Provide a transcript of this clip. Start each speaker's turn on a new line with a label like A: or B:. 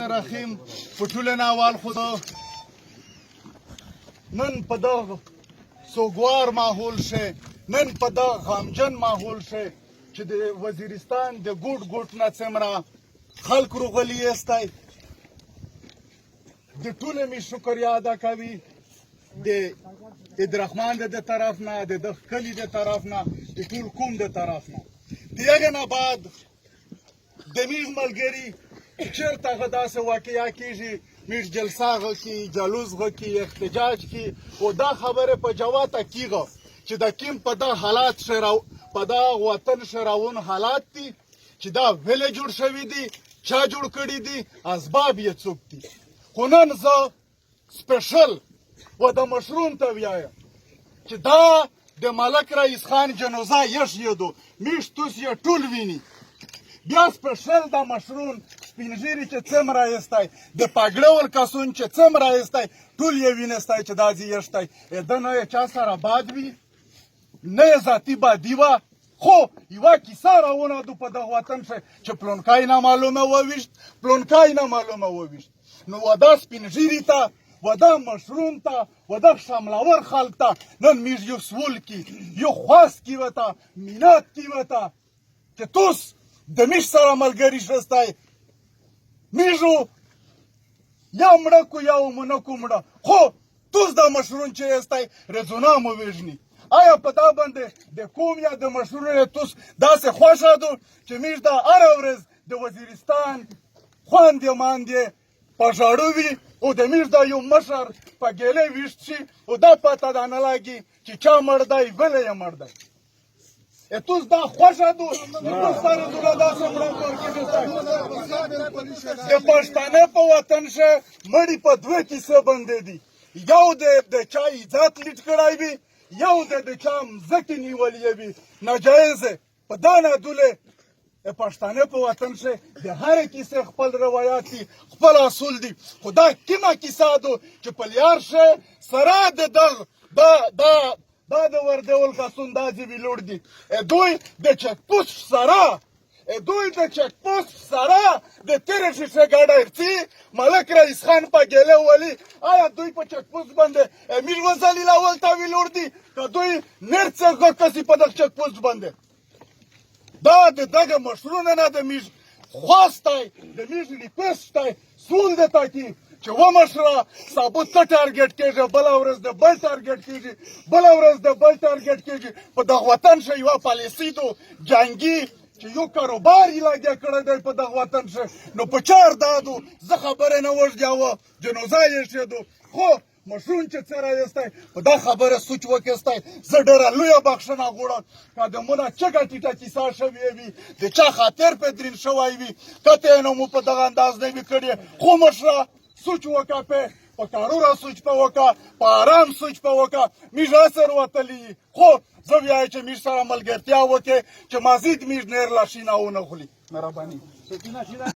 A: الرحیم. په ټوله ناوال خو نن په دغه سوګوار ماحول شه، نن په دغه غمجن ماحول شه چې د وزیرستان د ګوټ ګوټ نه څومره خلک روغلي یاستئ، د ټولو مې شکریا ادا کوي، د عبدالرحمن د طرف نه، د دغه کلي د طرف نه، د ټول قوم د طرف نه. د هغې نه بعد د میږ ملګري چېرته هغه داسې واقعیا کېږي، میږ جلسه غه کی، جلوس غه کی، احتجاج کی، او دا خبره په جواته کیږي چې د کیم په دا حالات شراو په دا وطن شراون حالات دي چې دا ویلې جوړ شوي دي، چا جوړ کړي دي، اسباب یې څوک دي. خو نن زه سپیشل و د مشرون ته ویایم چې دا د ملک رئیس خان جنازه یش یدو میش توس یې ټول ویني. بیا سپیشل د مشرون سپین ږیري چې څومره ایستی، د پګړول کسون چې څومره ایستی، ټول یې وینستی چې دا ځي یشتی ده، نه یې چا سره باد وي، نه یې ذاتي بادي وه، خو یوه کیسه راونه دو په دغه وطن کښې چې پلونکی نه معلومه وویشت، پلونکی نه معلومه وویشت. نو ودا سپین ږیري ته، ودا مشرون ته، ودا شملاور خلک ته نن میږ یو سول کی، یو خواست کی وته، مینات کی وته چې توس د میږ سره ملګري شستای، میږو یا مړه کو یا مونږ کو مړه، خو توس د مشرون چې یاستئ رزونه مو ویژني. آیا په دا باندې د کوم یا د مشرونو توس داسې خوښه دو چې میږ دا هره ورځ د وزیرستان خوندې ماندې په ژړو وي او د میږ دا یو مشر په ګیلې ویشت شي او دا پته دا نه لګي چې چا مړ دی، ولې یې مړ دی؟ توس دا خوښه دو توس سره زړه داسې مړه ورکړي؟ د پښتانه په وطن شه مړي په دوه کیسه باندې دي، یو د چا عزت لټ کړی وي، یو د چا مځکې نیولې وي ناجایزه. په دا نادولې د پښتانه په وطن شه د هرې کیسې خپل روایت دي، خپل اصول دي، خو دا کومه کیسه دو چې په لیار شه سره د دغ دا دا دا د وردول کسون دا ځي ویلوړ دي، دوی د چک پوسټ سره، دوی د چک پوسټ سره د تیرې شیشه ګاډی ارڅي ملک رئیس خان په ګیله ولي. آیا دوی په چک پوسټ باندې امیر وزلی لاول ته ویلوړ دي که دوی نر څه کسي په دغه چک پوسټ باندې؟ دا د دغه مشرونو نه د میږ خواست دی، د میږ ریکوست دی، سول دی تاکي چې و مشره ثابت ته ټارګټ کېږي، بله ورځ د بل ټارګټ کېږي، بله ورځ د بل ټارګټ کېږي. په دغه وطن شه یوه پالیسي دو جنګي چې یو کاروبار یې لګیا کړی دی په دغه وطن شه، نو په چار دا دو زه خبرې نه وژدیاوه جنازه یې شېدو. خو مشرون چې څه راوستی په دا خبره سوچ وکستی. زه ډېره لویه بخښنه غواړم که د مونږ چګه ټیټه کیسه شوې وي، د چا خاطر په درین شوی وي، کته یې نو مو په دغه انداز نه وي کړې. خو مشره سوچ وکړه، په کارورا سوچ په وکړه، په آرام سوچ په وکړه. میږ اثر وتلی، خو زه ویایم چې میږ سره ملګرتیا وکړې چې مزید میږ نیر لاشینه ونه خوري. مهرباني.